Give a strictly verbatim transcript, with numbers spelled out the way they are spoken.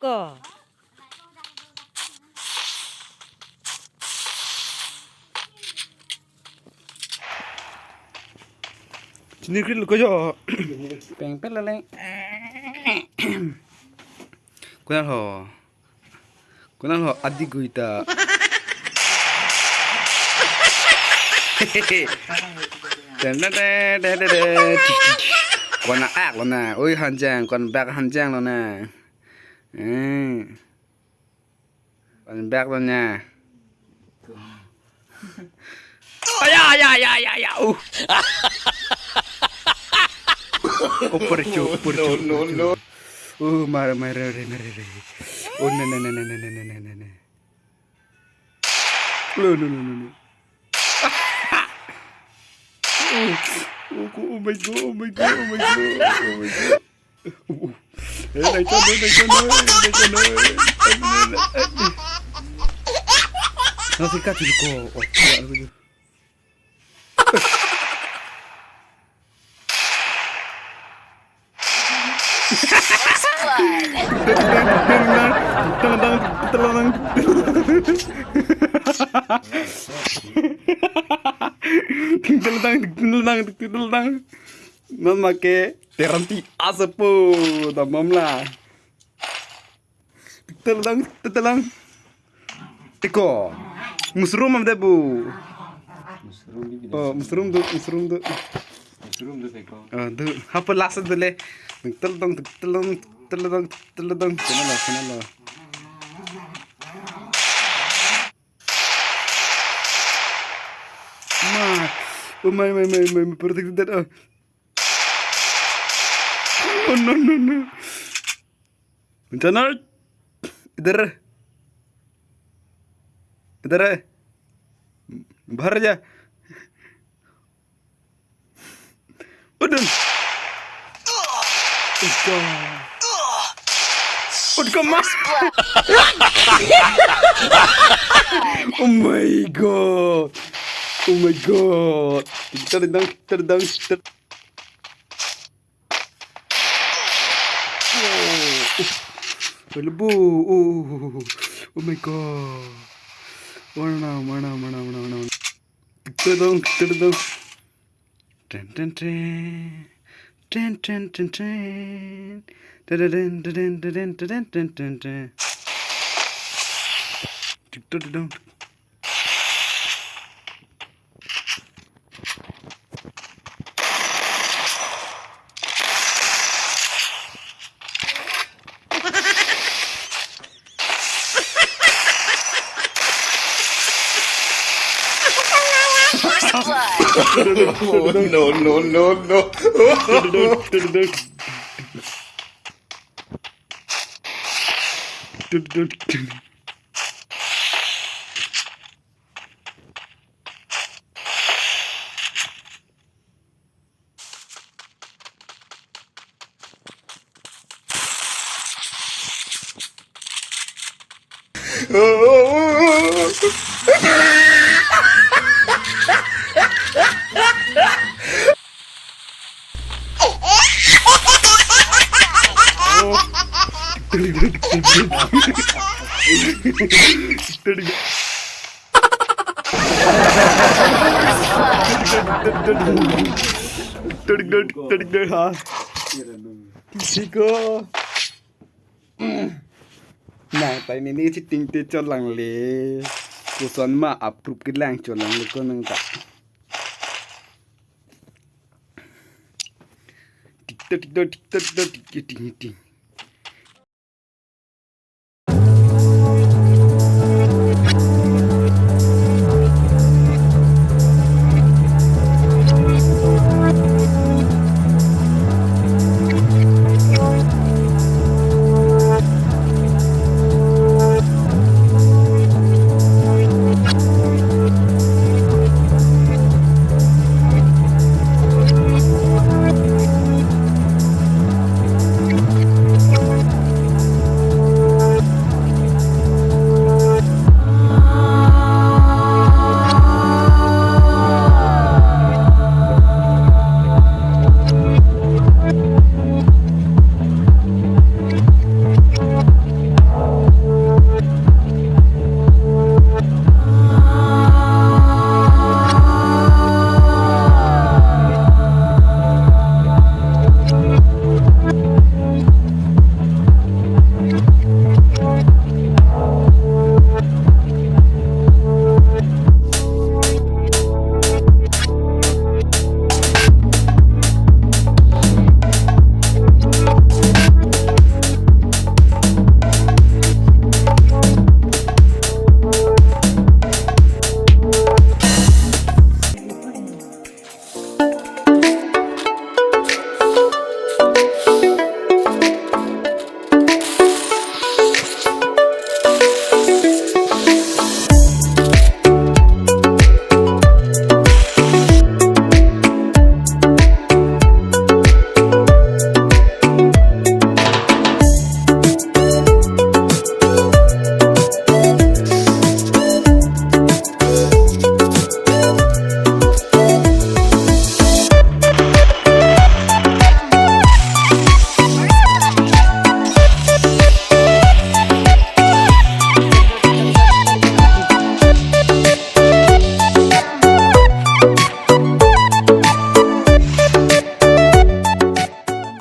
To. Chini kri luko jo. Peng pel leleng. Konat ho? Konat ho adigui ta? Ten ten ten ten ten ten. Konat ak lo na. Oi, hanjang, konat bak hanjang lo na. Eh. Konat bak lo na. Aya, aya, aya, aya, aya. Uh. Upar chu, upar chu, no, no, upar chu. No. Uh, mare, mare, re, mare, re. Oh, ne, ne, ne. No, no, no, no, no. Oh, oh, oh my God, oh my God, oh my God, oh my God. Oh, oh. Eh, nai ton, nai ton, nai ton. Nasi ka chili ko. Oh, ya, ya, ya. First blood. Telang, telang, telang. Mama ke teranti asapo ta mamla. Telang, telang. Tiko. Mushroom am de bu. Mushroom di. Oh, mushroom do, mushroom do. Mushroom do tiko. Oh, do. Hapa last do le. Telang, telang, telang, telang. Sana lo, sana lo. Ma. Oh my, my, my, my, my, protect that. Oh. Oh, no, no, no. Bencana. Idhar. Idhar hai. Bahar ja. Udun. Udun. Udun mas. Oh my God. Oh my God. Telang, telang, telang. Oh, oh, oh, oh my God. Mana, mana, mana, mana, mana. Telang, telang. Ten, ten, ten. Ten, ten, ten, ten. Ten, ten, ten, ten. Telang. First blood. Oh, no, no, no, no. Tarik, tarik, tarik, tarik, ha. Tiko. Nang ta nini cheating te cholangle. Koson ma approve kelang cholangle ko nang ta. Tik tak, tik tak, tik tak, tik tak, tik, tik, tik.